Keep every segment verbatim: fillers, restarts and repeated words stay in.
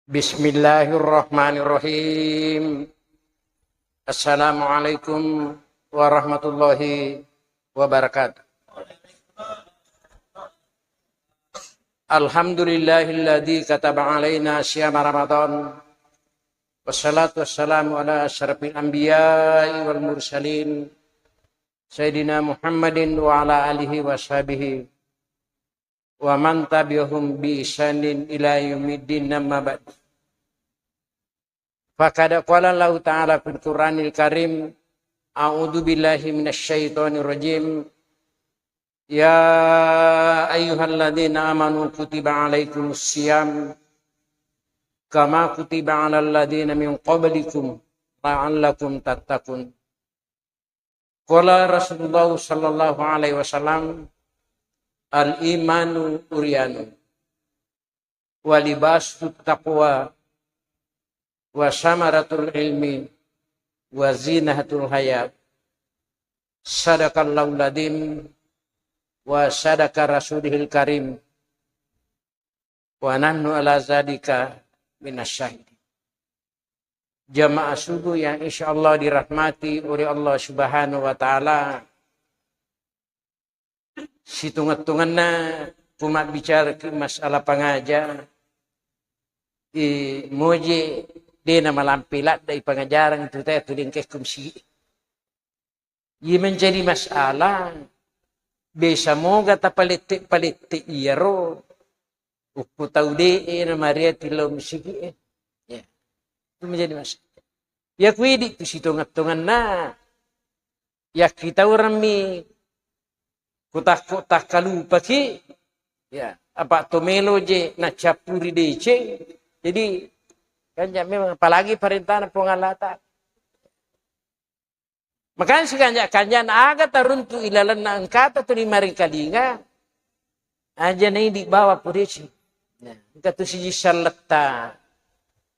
Bismillahirrahmanirrahim. Assalamualaikum warahmatullahi wabarakatuh. Alhamdulillahilladzi kataba alaina siyama Ramadan. Wassalatu wassalamu ala asyrafil anbiya'i wal mursalin, Sayyidina Muhammadin wa ala alihi wa sahbihi wa man tabi'ahum bi ihsanin ila yaumiddin, amma ba'd. Faqad qala Allahu ta'ala fil Qur'anil Karim, a'udzu billahi minasy syaithanir rajim. Ya ayyuhalladzina amanu kutiba alaikumus siyam kama kutiba alal ladzina min qablikum la'allakum tattaqun. Qala Rasulullah sallallahu alaihi wasallam, "Al-imanu uryanun, wa libasut taqwa, wa samaratul ilmi, wa zinatul haya." Sadaqallahul adzim, wa sadaqa rasulihil karim, wa nahnu ala zalika minasyahidin. Jamaah subuh yang insya Allah dirahmati oleh Allah Subhanahu wa Ta'ala, situnget-tungenna ku mabbicara ki masalah pangaja, i moje dena malampe ladda i pangajarang itu teh tuding kekum si. Iya menjadi masalah. Biasa moga tapalette-palette iyaro. Ukku tau de'e na mariati lao misiki e. Ya. Itu menjadi masalah. Ya kuidi tu sitonget-tongenna. Ya kita orang mi kutakko takkalupaki. Ya, apa to melo je na cappuri deceng. Jadi kan ya memang apalagi perintahna Puang Allah Ta'ala. Makanya sikanja-kanjana aga taruntu ilalenna engkata tuli maringkalinga, aja naidi bawa pudeci. Nah, engka tu siji salletta,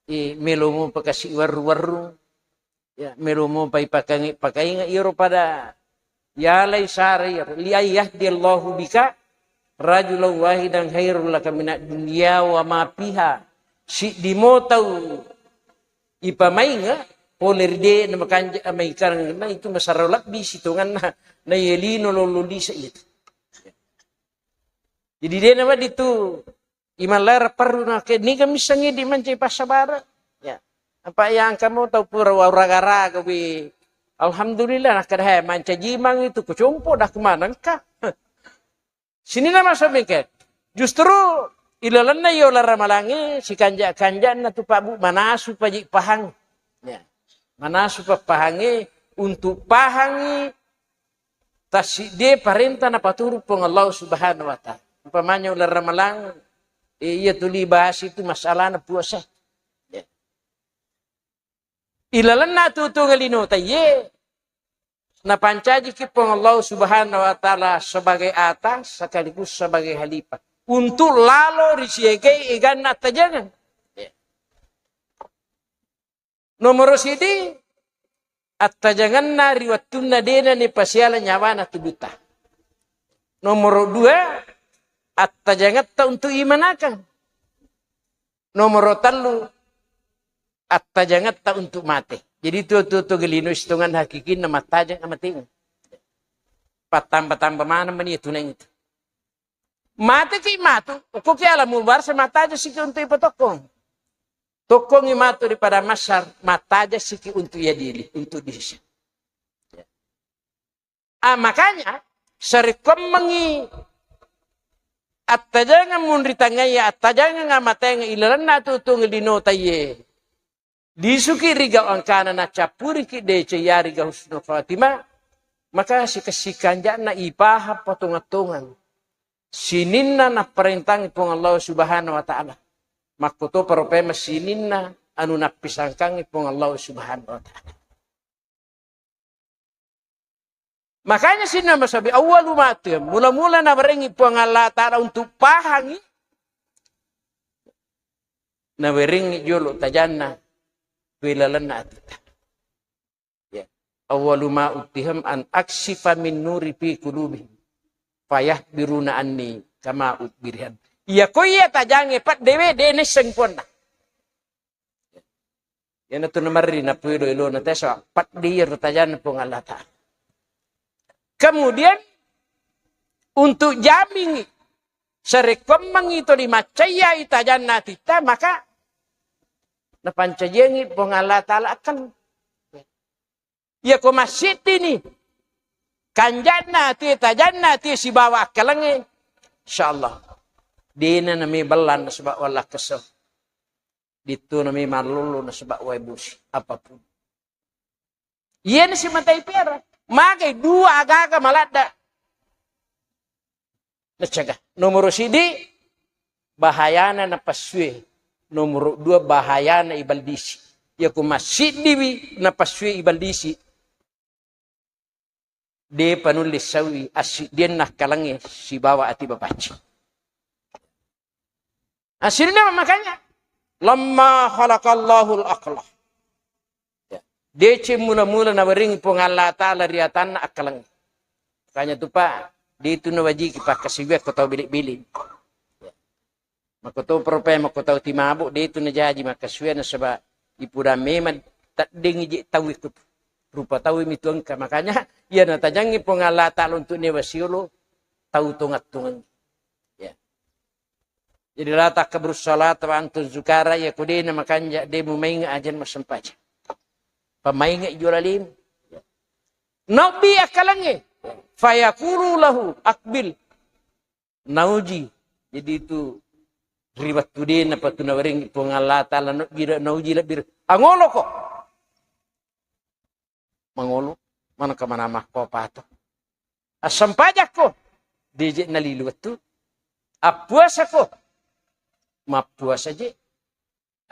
i, melo mopa kasi werru-werru, ya, melo mopa ipakangi-, pakainga iyaro pada yalai sare iyaro. Li ayyahdiyallahu bika rajulan wahidan khairul laka minad dunya wa ma fiha. Siddi mo tau ipamainga pole ri de na makanja amaikarang na itu masarro lebbi sitonganna na yelino lollo lisa itu. Jadi de na wedding tu imallara perru na ke niga missengi di mancaji passabara. Ya. Apa yang kamu tau pura wa raga-raga wi. Alhamdulillah nakkeda he mancaji mang itu kucompo dah kumanengka. Sininna maso mengke. Justru ilalenna yola ramalangnge sikanja-kanjana tu pabu manasu paji pahang. Ya. Manasu papahangnge untuk pahangi tassidde parenta napaturu Puang Allah Subhanahu wa Ta'ala. Umpamanya ular ramalang, eh, iya tuli bahas itu masalahna puasa. Ya. Ilalenna tutunga lino taiye, napancajiki Puang Allah Subhanahu wa Ta'ala sebagai ata sekaligus sebagai khalifah untuk lalo risiagai eganna attajengeng. Nomoro sidi, attajengenna ri wettunna dena ni pasiala nyawana tubuta. Nomoro dua, attajengetta untuk imanakang. Nomoro tellu, attajengetta untuk mate. Jadi tu tu tu gelino sitongan hakikinna mattajeng amating. Patamba-tamba mana meni tunai itu. Mate ki matu, uko ki alam mubar se mattaja siki untuk ipatokkong. Tokkongi matu di pada masar, mattaja siki untuk ia dili, untuk diri. Ah, makanya sarekkoammengi attajangeng munri tangngaiya, attajangeng amatenga ilalenna tutung lino taiye. Disuki rigau angkana nacappuriki dece yariga husnul khatimah, maka sikessi kanja'na ipahang patongang-tongang sininna napparentangi Puang Allah Subhanahu wa Ta'ala. Makkoto paropema sininna anu nappisangkangi Puang Allah Subhanahu wa Ta'ala. Makanya sininna masabi awwalu ma tu, mula-mula nawerengi Puang Allah Ta'ala untuk pahangi, nawerengi jolo tajanna ri lalenna atita. Ya. Awwalu ma uttiham an aksifa min nuri fi qulubihim fayahbiruna anni kama ukhbirhum. Iya ko iya tajange paddewe de nesseng ponna. Iyanatu namarri napuelo-elona tesa, peddi iyaro tajanna Puang Allah Ta'ala. Kemudian, untuk jamingngi, sarekkuammengngi to dimaccayai tajanna atitta, maka napancajiangngi Puang Allah Ta'ala akkaleng. Iyako massiddini kanja'na atie, tajanna atie sibawa akkalengnge, insyaallah, dena nami bellang nasaba wallakkesso. Dittu nami mallollo nasaba wae bosi, apapun. Iyena simatai piara. Magai dua agaga maladda. Nacaga. Nomoro sidi, bahayana napassue. Nomoro dua, bahayana ibaldisi. Iyako massiddiwi napassue ibaldisi, depa nulle saui assiddianna akkalengnge sibawa ati bapaccing. Assiddianna makanya, lamma khalaqallahul aqla. Ya. Deceng mula-mula nawerengngi Puang Allah Ta'ala ri atanna akkalengnge. Makanya tu, Pak, de tu nawajiki pakkasiwiang ko tau bili-bili. Ya. Makkotoparo pae makkotau timabo, de tu najaji makkasuwiang nasaba ipudang memang teddengngi je tau ikut. Rupa tau mi tu engka. Makanya, iya natajangngi Puang Allah Ta'ala untuk newa siolo, tau tongeng-tongeng. Ya. Jadi, la takabru salata wa antum sukara, ya ko de na makanja, de mumainga aja massempajang. Pamainga jolalimu. Naobbi akkalengnge. Fayaqulu lahu, "Aqbil." Nauji. Jadi itu ri wettu de napatunawerengngi Puang Allah Ta'ala, nauji, nauji lebbi. Angoloko. Mangolo, manengka manamah ko pato. Assempajakko, deje nalilu wettu. Appuasako, mappuasa je.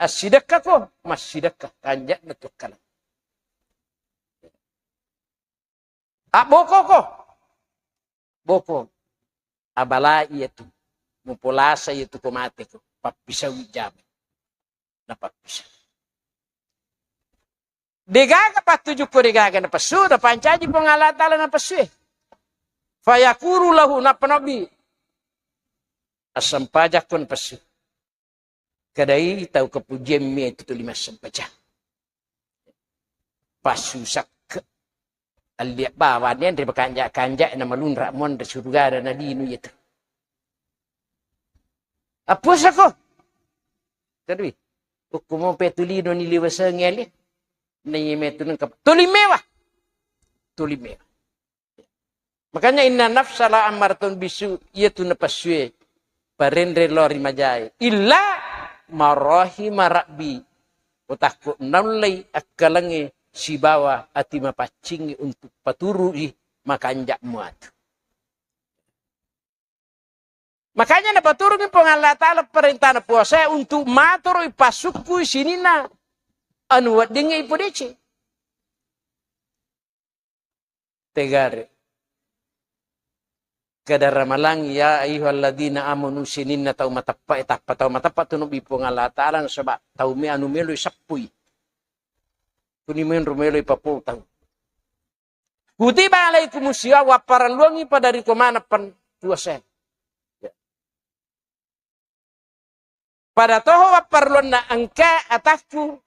Assidekkako, massidekka, kanja'na tu akkaleng. Abbokoko, boko, abalai iyatu, mupolasa iyatu ko mateko, pappisau jama. Napappisau. Degaga pattujukko, degaga napessu, napancaji Puang Allah Ta'ala napessue. Fayaqulu lahu, nappa nobbi. Assempajakko napessu. Kadai tau kepujiammi itu tuli massempajang. Passusakke. Alliak bawang, anre makanja-kanja, na malunra monri surga, na linu iyatu. Appuasako. Tadui. Ukkumo pe tulino ni liwaseng ele. Naiya metu nengka. Tuli mewa. Tuli mewa. Makanya inna nafsa la ammaratun bisu, iyatu napessue parenre lao ri majae. Illa marahima rabbi. Utakku naullei akkalengnge sibawa ati mapaccingnge untuk paturu'i makanja muatu. Makanya napaturungngi Puang Allah Ta'ala parentana puasa untuk maturu ipassukkui sininna anu weddingnge ipodece. Tegare. Kada ramalang, ya ayyuhalladzina amanu, sininna tau mateppa, eh, tappa tau mateppa tu nobbi Puang Allah Ta'ala, nasaba tau me anu melo seppui. Kuni menro melo ipapotang. Kutiba alaikumus siyam, wapparelluangngi pada ri ko maneng pen-, puasa. Ya. Pada toho wapparelluanna engka atakku,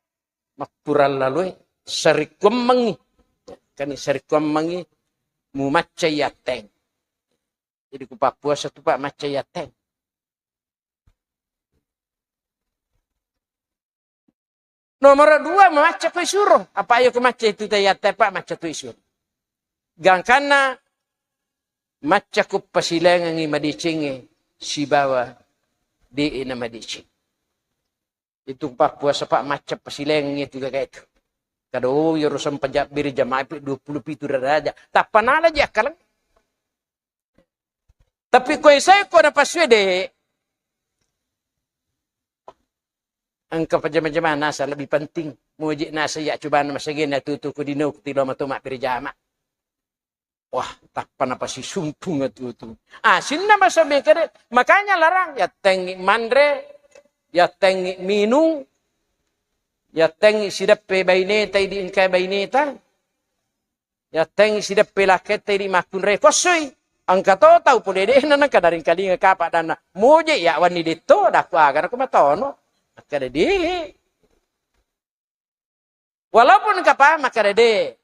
mappurallaloe, sarikkuammengngi. Kani sarikkuammengngi, mumaccai atteng. Jadi kupappuasa tu, Pak, maccai atteng. Nomoro dua, macca ko isuro. Apa ayo ko macca itu tayat tepa macca tu isuro. Gangkanna macca ko pasilengengi madecengnge sibawa de na madeceng. Itu pappuasa, Pak, macca pasilengengi itu gaga itu. Kado yoro sempajabbiri jamaah pi dua puluh pitu daraja. Tappa nala ji akkaleng. Tapi koe sai ko napasue de. Engka pajama-jama nasa lebih penting. Muji nasa ya cobana masagena tutu ku dino ku tilo mato mappiri jama. Wah, tappa napasisumpung tutu. Ah, sinna masa mekere, makanya larang ya tengi manre, ya tengi minung, ya tengi sideppe baineta idi engka baineta. Yatteng sideppe lakkette idi makkunrai kossoi. Engka to tau pole de na nengka daring kalinga kapa danna. Moje ya wani detto daku aga nako matono. Akkada de. Walaupun engka paham makkeda de,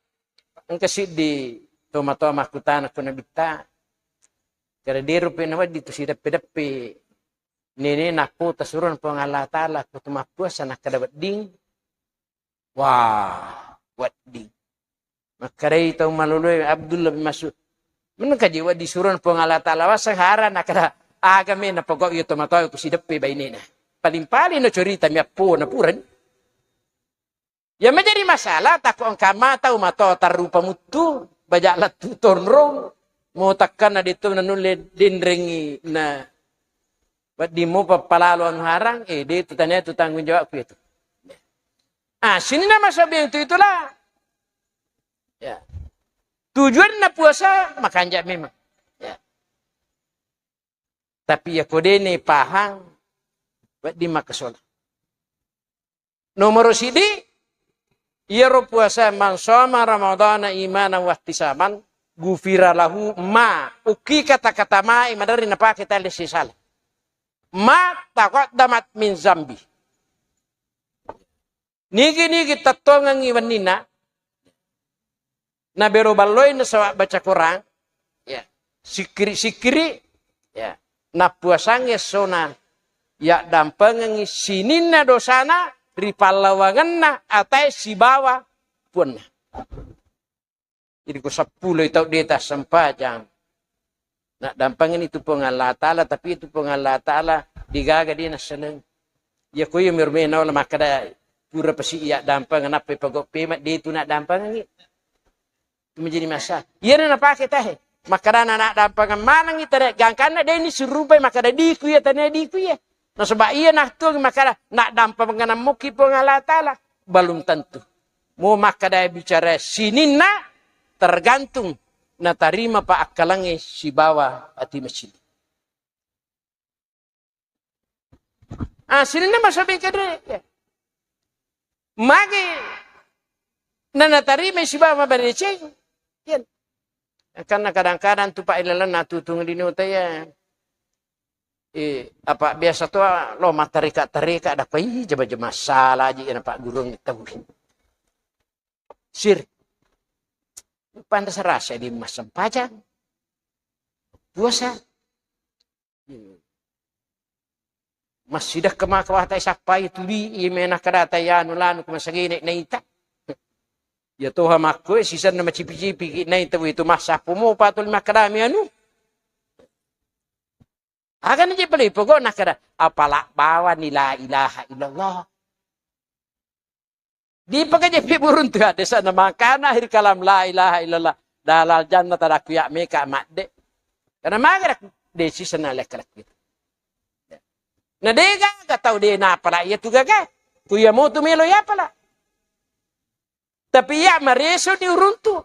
engka siddi tomatoa makkutana ko Nabitta. Keda de rupe nawedding tu sideppe-deppe. Nene nakko tasurona Puang Allah Ta'ala ko tu mappuasa nakkeda wedding. Wah, wedding. Makkedai tau maloloe Abdullah bin Mas'ud. Meneng kaji wedding surona Puang Allah Ta'ala waseng hara nakkeda agame napogau iya tomatoa ko sideppe bainena. Paling-paling no cerita miappo na purani. Iya menjadi masalah, takko engka ma tau matoa tarrupa muttu, baja lettu tonrong, mo takkanna de to nanulle denrengi na wedding mopa palalo anu harang, eh, de tu tania tu tanggung jawabku itu. Ah, sininna masobi itu itulah. Ya. Tujuanna puasa makanja memang. Ya. Tapi iya ko dene pahang, wedding makkasola. Nomoro sidi, iyaro puasa, "Man shoma Ramadana imanan wahtisaban, ghufira lahu ma," ukki kata-kata ma e maderri napake tale sisala. "Ma taqaddamat min zambi." Nigi-nigi tettongengngi wenninna, nabero balloi nasaba baca Quran, ya, sikkiri-sikkiri, ya, nappuasangngi essona, yaddampengengngi sininna dosana ri pallawangenna atae sibawa puanna. Jadi ko seppulo tau de tassempajang, naddampengenni tu Puang Allah Ta'ala, tapi itu Puang Allah Ta'ala digaga de nasseneng. Iya ko iya mirmena ola makkeda pura pasi iya dampeng nappa pagoppe ma de tu naddampengengngi. Itu menjadi masalah. Iyana napake tahe. Makkedana naddampengeng manengngi tane gangkanna de ni surupai makkeda diku iya tane diku iya. Nasaba iya nattuang makkeda naddampengeng mukki Puang Allah Ta'ala. Belum tentu. Mo makkeda bicara sininna tergantung natarima pa akkalangnge sibawa ati masili. Ah, sininna masobi kedere. Ya. Magi nanatarimai sibawa mabareceng. Iya. Karena kadang-kadang tu Pak ilalenna tutung lino ta ya. Eh, apa biasa tu lo mattareka-tareka ada koi jama-jama salah aja na Pak gurung tahu. Sir. Pantas rasa di massempajang. Puasa. Massidakka maka wahtai sappai tuli iya mena kadata ya anu lanu ku masagene naita. Ya toha makko sisenna macipi-cipi ki naita witu massappo mo patuli makkadami anu. Aga na je pale pokokna kada apala bawani la ilaha illallah. Dipakaje pi burung tu hadesana makana akhir kalam la ilaha illallah. Dalal jannah tadakku ya meka madde. Karena magara desi sana lek-lek gitu. Na de gaga tau de napala iya tu gaga. Ku iya mo tu melo ya pala. Tapi iya mareso ni uruntu.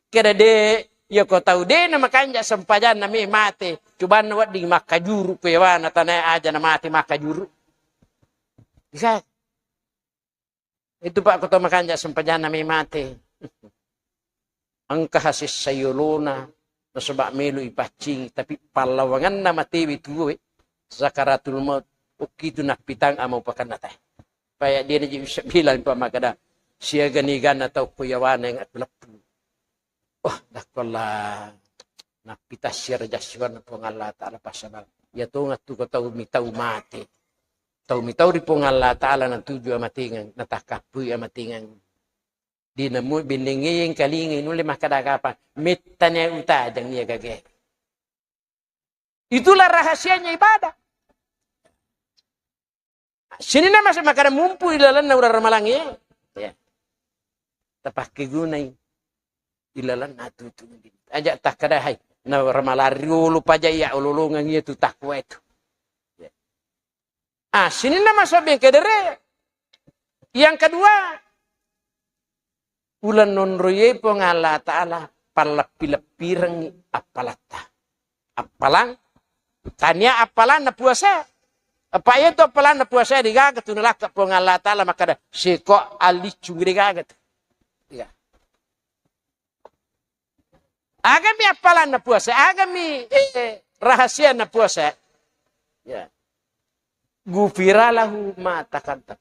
Keda de iya ko tau de na makanja sempajanna me mate. Cubanna wedding makkajuru ku yawana tanae aja na mate makkajuru. Bisa. Itu Pak, ko to makanja sempajanna me mate. Engka hasessa yolona nasaba melo ipaccingi, tapi pallawanganna matewe tuwoe sakaratul maut, okkitu nappitang amau pakanna tae. Paya dia naji bisa bilang pa makada siaga niganna tau ko yawana yang leppu. Wah, dakkolla nappitassira jassuanna Puang Allah Ta'ala pasabang. Iya tongeng tu ko tau mitau mate. Tau mitau ri Puang Allah Ta'ala natuju amatengeng, natakkappui amatengeng. Dinemu bennengngeyeng kalingai nulle makkada kapang. Mettani utajang iya gage. Itulah rahasianya ibadah. Sininna masa makkada mumpu ilalenna ura ramalangnge. Ya. Tapakke gunai ilalenna tutu. Aja takkada hai. Na ramalang riolo paja iya ololongang iya tu takwa itu. Ya. Ah, sininna masa bengkedere. Yang kedua, uleng nonroiye Puang Allah Ta'ala palleppi-leppirengngi appalatta. Appalang, tania appalang na puasa. Apa iya tu appalang na puasa digaga tu nalakka Puang Allah Ta'ala makkada seko aliccung digaga tu. Iya. Agami appalang na puasa, agami eh, rahasia na puasa. Ya. Gufira lahu ma taqaddam.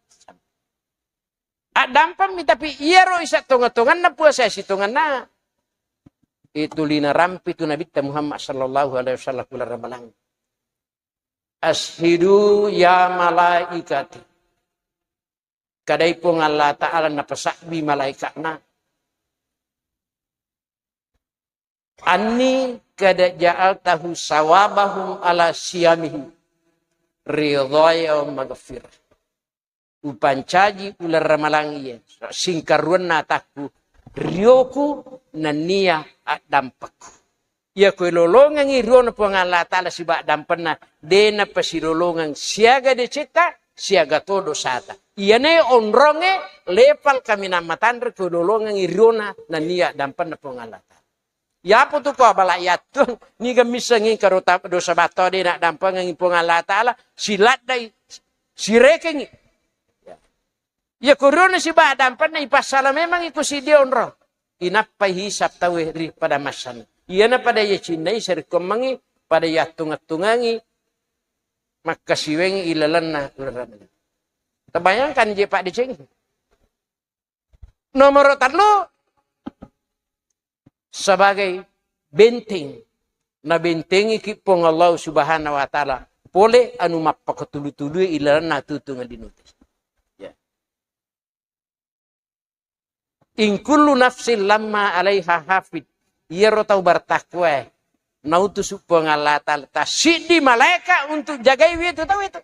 Dampammi, tapi iyaro isa tonga-tonganna puasa sitonganna. Itu linarampi tu Nabitta Muhammad sallallahu alaihi wasallam ku laleng Ramalang. "Ashidu ya malaikati." Kadai Puang Allah Ta'ala napasabbi malaikatna. "Anni kada ja'altahu sawabahum ala siyamihim ridhaya wa maghfirah." Upancaji uleng Ramalang iya, singkarruanna atakku, rioku nennia addampekku. Iya ko ilolongengi riona Puang Allah Ta'ala siba dampenna, de napasilolongeng siaga decetta, siaga to dosata. Iyanae onronge level kaminang matanre ko ilolongengi riona nennia dampenna Puang Allah Ta'ala. Yapo tu ko abala yattung, niga missengi engka dota-, dosa batto de naddampengengi Puang Allah Ta'ala, siladdai, sirekengi. Ya. Iya ko riona siba dampenna ipassala memangi ko siddi onrong. Inappai hisab tauwe ri pada massana. Iyana pada yacinnai sarekkoammengi, pada yattung-attungengi, makkasiwengi ilalenna uleng Ramalang. Tabayangkan je, Pak, deceng. Nomoro tellu, sebagai benteng. Nabentengiki Puang Allah Subhanahu wa Ta'ala pole anu mappakatulu-tulue ilalenna tutungeng linuti. Ya. "In kullu nafsin lamma alaiha hafid." Iyaro tau bertakwae nautusu Puang Allah Ta'ala ta siddi malaeka untuk jagaiwi itu tau itu.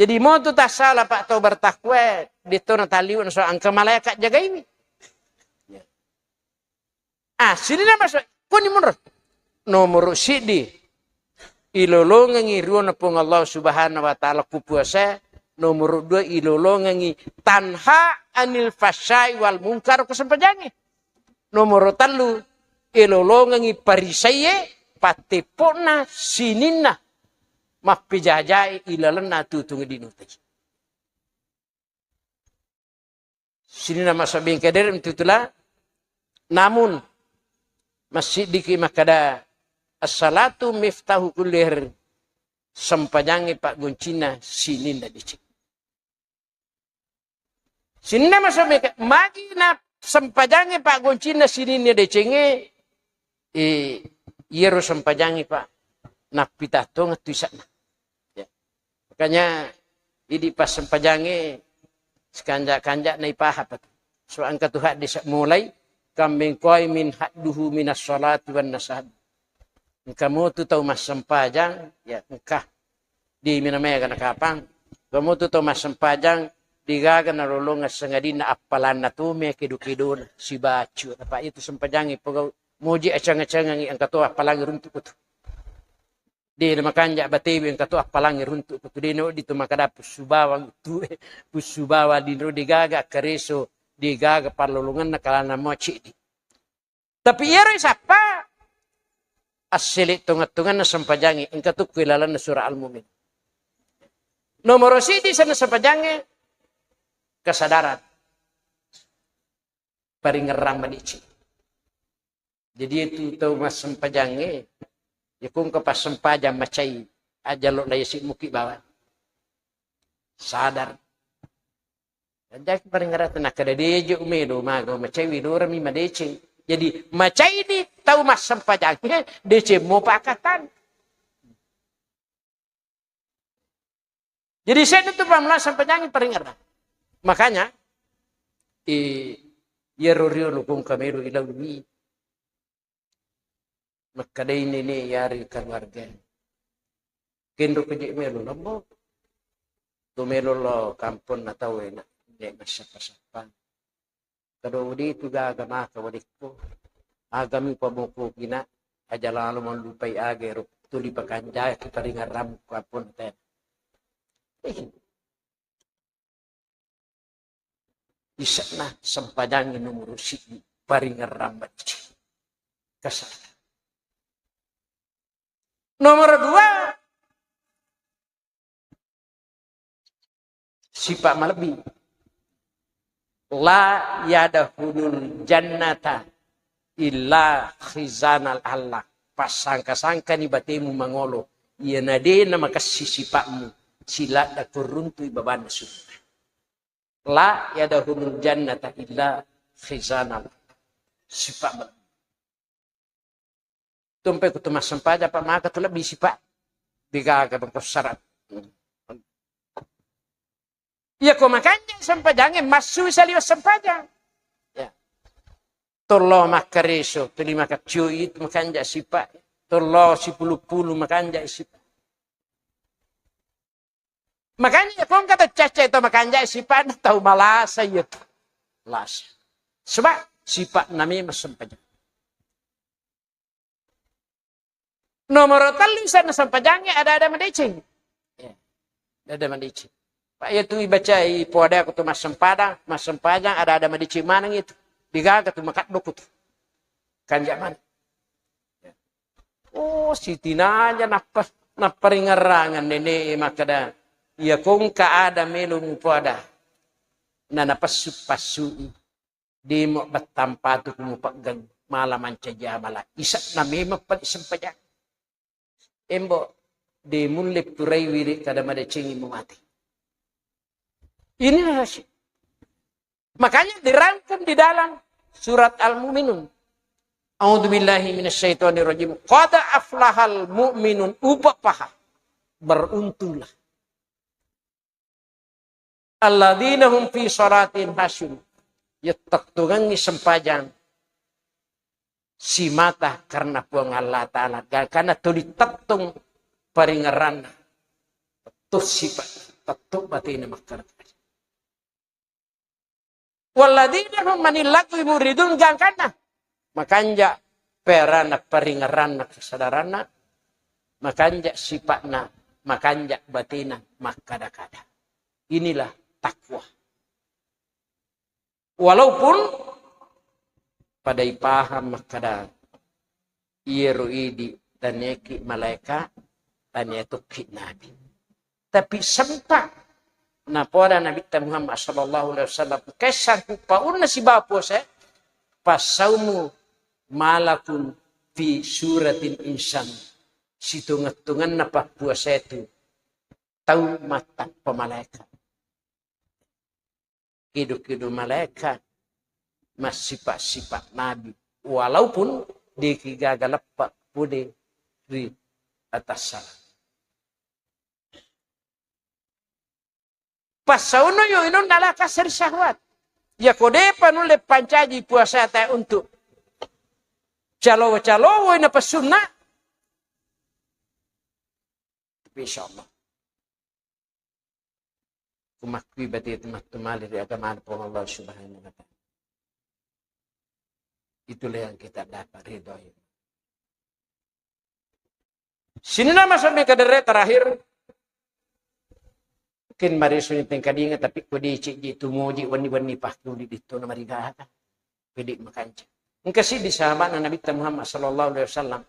Jadi motu tassala, Pak, tau bertakwae, detto natalliwe naso engka malaeka jagaiwi. Ah, sininna maso, koni munro. Nomoro siddi, ilolongengi riona Puang Allah Subhanahu wa Ta'ala ku puasa. Nomoro dua, ilolongengi tanha anil fahsyai wal munkar ku sempajangnge. Nomoro tellu, ilolongengi parisaiye, patteppo'na sininna mappejajae ilalenna tutungeng linuti. Sininna masabbing kedere mentutula, namun massiddiki makkada, "As-salatu miftahu kulli khair." Sempajangnge paggoncinna sininna deceng. Sininna masabbing ke-, magi na sempajangnge paggoncinna sininna decengnge, eh, iyaro sempajangnge, Pak, nappita tongeng tu isa'na. Ya. Makanya, idi passempajangnge sekanja-kanja naipaha patu. So engka tu hadis mulai, "Kam min qaimin hadduhu minas salati wan nasab." Engka motu tau massempajang, ya, engka. Di mina mega nakapang. Engka motu tau massempajang, degaga nalolongeng sangadinna appalanna tu me kedo-kedona sibacu. Apa itu sempajangnge pogau moji acang-acangengi engka to appalangnge runtu kutu. De na makanja batewe engka to appalangnge runtu kutu, de na wedding to makkada pussu bawang tu, pussu bawang dinro, degaga akkareso, degaga pallolongenna kalana mua ceddi. Tapi iyaro isappa assele tongeng-tongenna sempajangnge engka tu ku ilalenna surah Al-Mu'min. Nomoro siddi senna sempajangnge kesadaran. Paringerrang madeceng. Jadi itu tau massempajangnge, ya kung ke passempajang macai, aja lo na yasi muki bawang. Sadar. Aja paringerrang tena kada deje umelo maga macai widorami madeceng. Jadi macai di tau massempajangnge, deceng mo pakatan. Jadi, seddi tu pammulang sempajangnge paringerrang. Makanya, eh, iyaro riolo kung kamelo ilaui. Makkedai nene yari keluarga. Kenro keje melo lombo. Tu melo lo kampong na tau enak. Nek massappa-sappa. Kado wedi tu gaga maka wedikku. Agami pamoko kina aja lalo mallupai aga ero tuli pakanjaki paringerrang ku apon te. Eh. Ise'na sempajangnge nomoro siddi paringerrang madeceng. Kesadaran. Nomor dua, sifat malebbi. La yadkhulul jannata illa khizanul akhlaq. Passangka-sangkani batemu mangolo. Iyana de na makessing sifa'mu, siladda ko runtui babanna surga. La yadkhulul jannata illa khizanul. Sipa' tumpe kutu massempajang, Pak, maka tu lebbi sipa'. Digaga bengko syarat. Iya ko makanja sempajangnge, massu saliweng sempajang. Ya. Tollo makkareso, tuli makacciu itu makanja sipa'. Tollo sipulu-pulu makanja sipa'. Makanya ya, kong kata caca itu makanja sipa'na tau malasa iya tu. Lasa. Sebab sipa'na memang sempajang. Nomor tellu sana sempajangnge ada-ada madeceng. Ya. Ada-ada madeceng. Pak, iya tu ibacai poada aku tu massempajang, massempajang ada-ada madeceng maneng itu. Digaga tu makaddoku tu. Kanja maneng. Oh, sitinaja nappa, napparingerrangan nene'e makkeda, iya kongka ada melo mupoada. Na napassu-passui. Demo battampatu ku mupeggang mala mancaji amala. Ise'na memang pale sempajang. Embo, de mulle purai wiri kada madecengi mu mate. Ini rahasia. Makanya dirangkum di dalam surat Al-Mu'minun. A'udzubillahi minasyaitonirrajim. Qad aflahal mu'minun, upa paha. Beruntunglah. Alladzina hum fi shalatihim khasyi'un. Yettettungengngi sempajang simata karena Puang Allah Ta'ala. Gangkanna tuli tettong paringerranna. Tettu sipa, tettu batena makkeda. Walladzina hum 'anil lagwi mu'ridun, gangkanna makanja perana paringerranna kesadaranna, makanja sipa'na, makanja batena makkada-kada. Inilah takwa. Walaupun pada ipaham makkada iyaro idi taniaki malaeka, tania tokki nabi. Tapi sempa napoada Nabitta Muhammad sallallahu alaihi wasallam, kessang ku paunna sibawa puasa, passaumu malakun fi suratin insan, situnget-tungenna pappuasa itu tau mattappa malaeka. Kidu-kidu malaeka massipa-sipa nabi, walaupun dekigaga leppa pole ri atas sana. Passauno yo inonna la kasri syahwat. Yako depa nulle pancaji puasata untuk calowo-calowo ina passunna. Tapi insyaallah. Kumakkui bati teman-teman di agama Puang Allah Subhanahu wa Ta'ala. Itulah yang kita dapat ridho. Sininna masomi kadere terakhir. Mungkin marisuni tengkadinga, tapi ko dicik ji tu moji wenni-wenni pakkudi ditto na marigata. Pedi makanca. Engka siddi sahabana Nabitta Muhammad sallallahu alaihi wasallam,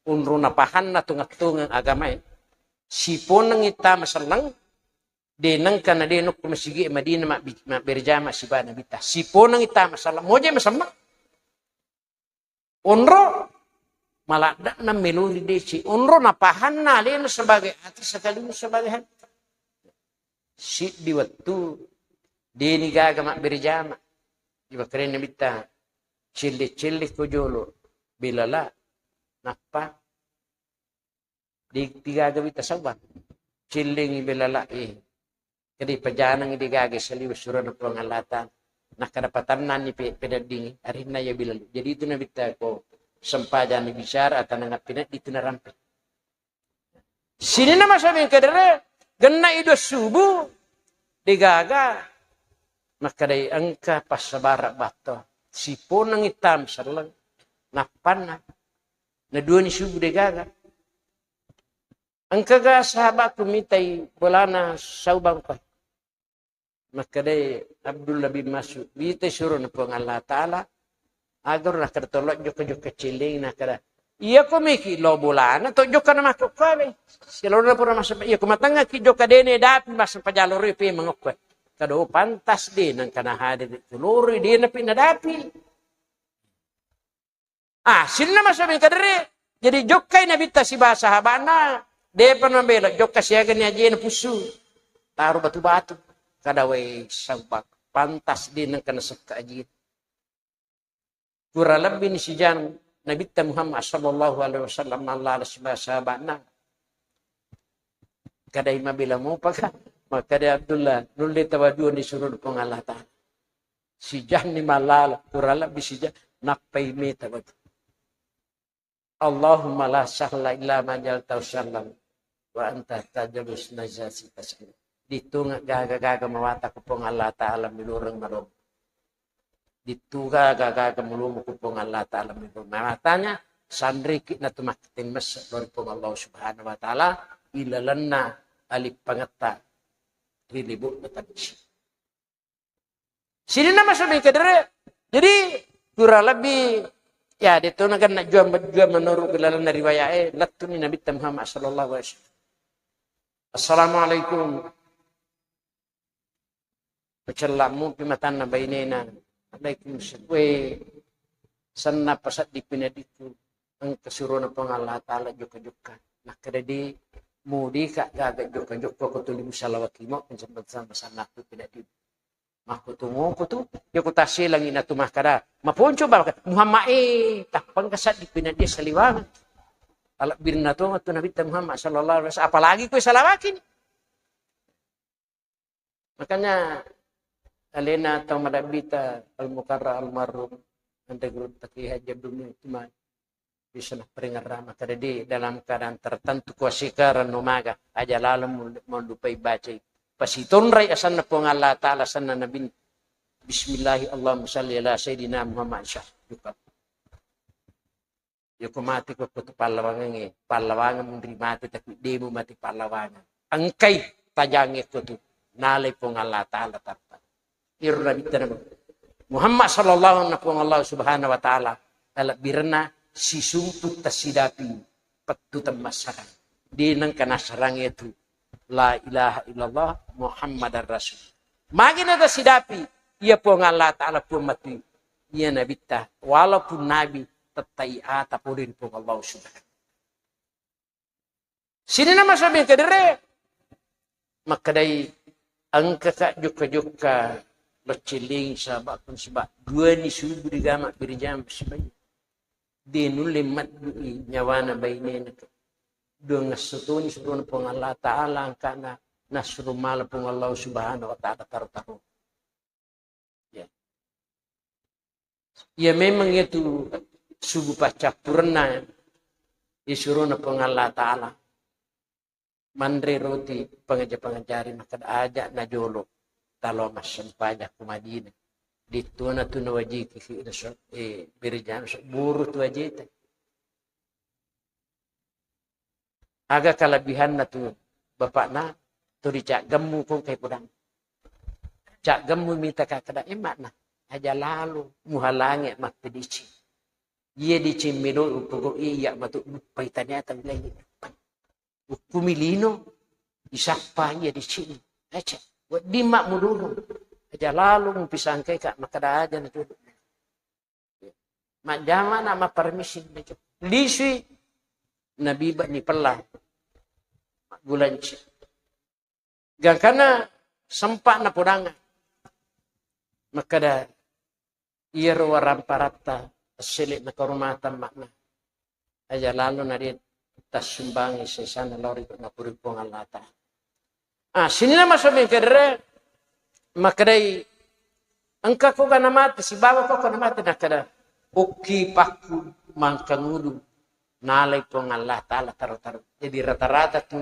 unruna pahanna tunga-tunga agamae, siponengi tama selleng, de nengka na de nokko masigi Madinah mabbi-, mabberjama siba Nabitta. Siponengi tama selleng, moje masemmeng. Onro maladde'na melori deci. Onro napahanna alena sebagai ati sekaligus sebagai hati. Siddi wettu deni gaga mabbere jama. Ibakarena mitta celle-celle ko jolo belala nappa Di, digaga wita sawwa. Cillingi belala, eh. Jadi pajanangi digaga saliweng surana Puang Allah Ta'ala. Nakkada patannanni pe-, peneddingi, arinna iya bilalu. Jadi itu nabitta ko sempajang bicara atau nanga peneddi itu narampe. Sininna masomi kadere, genna ido subuh, digaga. Makkadai engka passabara batto. Siponangi tam selleng. Nappanna. Naduani subuh degaga. Engkaga sahabatku mitai bolana saubang koe? Makkedai Abdullah bin Mas'ud, mitai surona Puang Allah Ta'ala, agar nakkeda tollo jokka-jokka celling, nakkeda, iya ko miki lo bolana, to jokka na makkokkoe. Silorona pura massempajang, iya ko matengngaki jokka dene dapi massempajang loroi pe mangokkoe. Kado pantas de nengka na hadir tu loroi de napi nadapi. Ah, sininna masomi kadere. Jadi jokkai nabitta siba sahabana, depa mabela jokka siaga ni ajena pussu. Taru batu-batu. Kada wai sabak pantas di nengka nasekka aji. Kurang lebbi ni sijang Nabitta Muhammad sallallahu alaihi wasallam mallala siba sahabatna. Kadai mabela mopaka, makkada Abdullah, nulle tawadua ni suruh Puang Allah Ta'ala. Sijang ni mallala, kurang lebbi sijang, nappai meta watu. Allahumma la sahla illa ma ja'altahu sahlan wa anta taj'alul hazna idza syi'ta sahla. Dittunga gaga-gaga mawata ku Puang Allah Ta'ala milureng malompo. Dittunga gaga-gaga malompo ku Puang Allah Ta'ala milureng. Makanya sanriki natu makkiteng messe lori Puang Allah Subhanahu wa Ta'ala ilalenna alippangetta ri libu'na tabisi. Sininna maso mengkedere. Jadi kurang lebih ya detto nagenna jua jua menurut ilalenna riwayat e lettuni Nabitta Muhammad sallallahu alaihi wasallam. Assalamualaikum. Pacellammu pi matanna bainena. Alaikum salam. We, senna pasaddi pinadikku. Engka surona Puang Allah Ta'ala jokka-jokka. Makkeda di mudika gaga jokka-jokka ko tuli musalawakimo pencampesan basannakku pinadikku. Makkutu mopo tu, ya ku tasselangi natu makkada, maponco baka Muhammad e, tappang ka saddi pina dia saliwangan. Alabbirna to tu Nabitta Muhammad sallallahu alaihi wasallam, apalagi kue salawaki ni. Makanya alena tau madabbita Al Mukarra almarhum Ante Guru Taqi Haji Abdul Mu'min Tumai. Bisa napparingerrang makkeda di dalam keadaan tertentu kuasika rennu maga aja laleng mul-, mallupai bacai. Pasitonrai asanna Puang Allah Ta'ala, asanna Nabi. Bismillahi Allahumma salli ala Sayyidina Muhammad syah. Yoko mati ko kutu pallawangangnge, pallawangan munri mati tapi demu mati pallawangan. Engkai tajangnge kutu nalai Puang Allah Ta'ala tarta. Iro Nabitta Muhammad sallallahu alaihi wasallam Puang Allah Subhanahu wa Ta'ala alabbirenna sisumpu tasidapi pettu temmassarang. Di nengka nassarang itu la ilaha illallah Muhammadar Rasul. Magi na tasidapi iya Puang Allah Ta'ala Puang mati iya Nabitta walaupun Nabi tettai ata pole ri Puang Allah Subhanahu. Sininna maso mengkedere, makkedai engkaka jokka-jokka loccilling sahabatku sebab dua ni subu digama birjam sibai. De nulle maddui nyawana bainena. Dua ngesso toni surona Puang Allah Ta'ala angkana nasru mala Puang Allah Subhanahu wa Ta'ala taro-taro. Ya. Ya memang itu sugu paccappurenna isurona Puang Allah Ta'ala. Manre roti pengaja-pengajari makkeda aja najolo talo massempajang ku Madinah. Dittuana tu nawajiki ki naso, eh, berejana so buru tu ajeta. Aga kalebihanna tu bapakna, tu dicaggemmu kong kai podang. Caggemmu mita kakkeda, eh, makna, aja lalo muhalangi mappedicing. Iya dicing melo upogau iya matu lupai taniata wilayah. Ukkumi lino, disappa iya dicing. Ece, wedding mak mudurung. Aja lalo mupisangkai ka makkeda aja na jodo. Majjama na mappermisi. Lisui nabiba ni pella. Maggulanci. Gangkana sempa na podanga. Makkeda iyaro waramparatta sele na koromatan makna. Aja lalo na dia tassumbangi sesana lori na puri Puang Allah Ta'ala. Ah, sininna maso mengkedere, makkedai, engka ko gana mate, sibawa ko gana mate, nakkeda, okki pakku mangkangulu, nalai Puang Allah Ta'ala taro-taro. Jadi rata-rata tu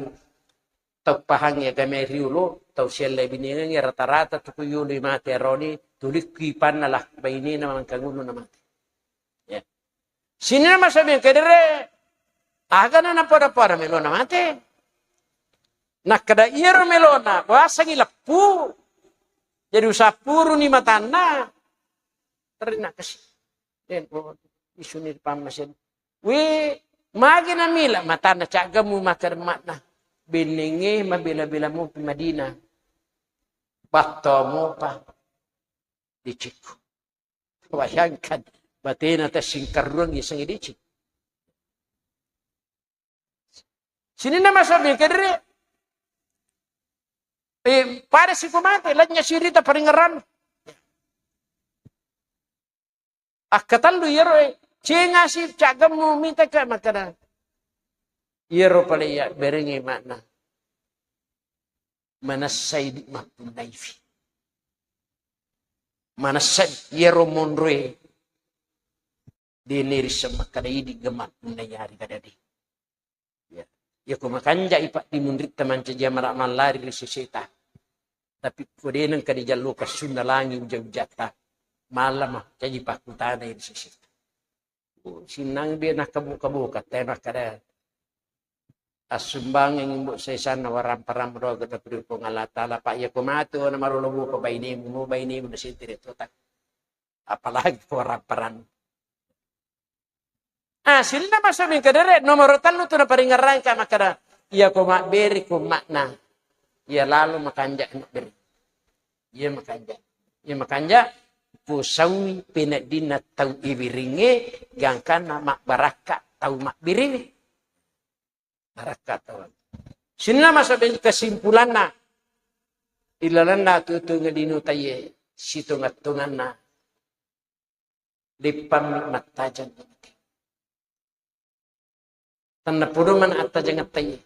tau pahangi agama riolo, tau siallai binengengi rata-rata tu kuyolo mate aroni, tulikki panna lah bainena mangkangulu na mate. Ya. Sininna maso mengkedere, agana napada-pada melona mate. Nakkeda iyaro melona, wasangi leppu. Jadi usappuruni matanna. Terina kasi. Den, oh, isuni pammasen. We, magi namila matanna caggemmu makkeda makna. Bennenge mabela-bela mopi Madinah. Batto mopa dicikku. Bayangkan, batena tassingkarruang isengnge dicing. Sininna maso mengkedere. Eh, pada siko mate, lanya sirita paringerran. Akkatellu iyaro, eh, cengasi caggammu mitaka makkeda, iyaro pale iya berengi makna. Manessai di mappunnaifi. Manessai iyaro monroe. Dene risseng makkeda idi gemma punnai ari kadade. Ya. Iya ko makanjai paddimunritta mancaji amala mallari ri seseta. Tapi ko de nengka dijallo kassunna langi uja-ujatta, mala mancaji pakkutanai ri seseta. Oh, sinnang be nakkaboka-boka te makkeda assumbangeng imbo sesanna waramparang doga tapi ri Puang Allah Taala, pa iya ko matu na marolo boka bainemu, no bainemu na sentire tota. Apalagi ko waramparang. Ah, sininna masa mingka dere, nomoro tellu tu naparingerrangka makkeda, iya ko mabbere ko makna, iya lalo makanja mabbere. Iya makanja. Iya makanja, posaui peneddinna tau ibiringnge, gangkanna mabbarakka tau mabbiriwi. Barakka tau. Sininna masa kesimpulanna, ilalenna tutunga lino taiye, sitonga-tonganna, leppammi mattajang. Tennapodo mana attajang attai.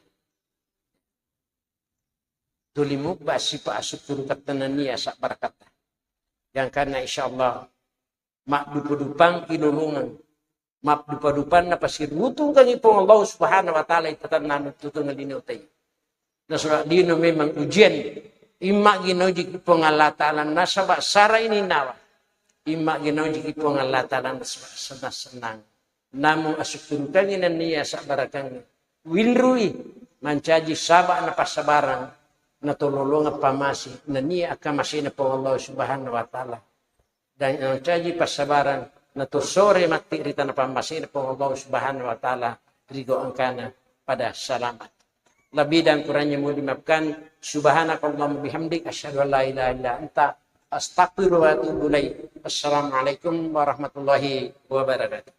Tuli mubba sipa asukkurukatta nennia sabbarakatta. Gangkanna insyaallah maddupa-dupang inulungang. Maddupa-dupanna pasirutungkangi Puang Allah Subhanahu wa Ta'ala itatanna tutungeng lino taiye. Nasaba lino memang ujian. Imma gi nauji Puang Allah Ta'ala nasaba sara ini nawa. Imma gi nauji Puang Allah Ta'ala nasaba senang-senang. Namu asukkurukangngi nennia sabbarakangngi. Winrui mancaji saba na passabarang, natololongeng pamase nennia akamasena Puang Allah Subhanahu wa Ta'ala. Dan mancaji passabarang, natossore matti ri tana pammasena Puang Allah Subhanahu wa Ta'ala ri gau engkana pada salamat. Lebih dan kurangnya mohon dimaafkan. Subhanakallahumma bihamdik, asyhadu an la ilaha illa anta, astaghfiruka wa atubu ilaik. Assalamualaikum warahmatullahi wabarakatuh.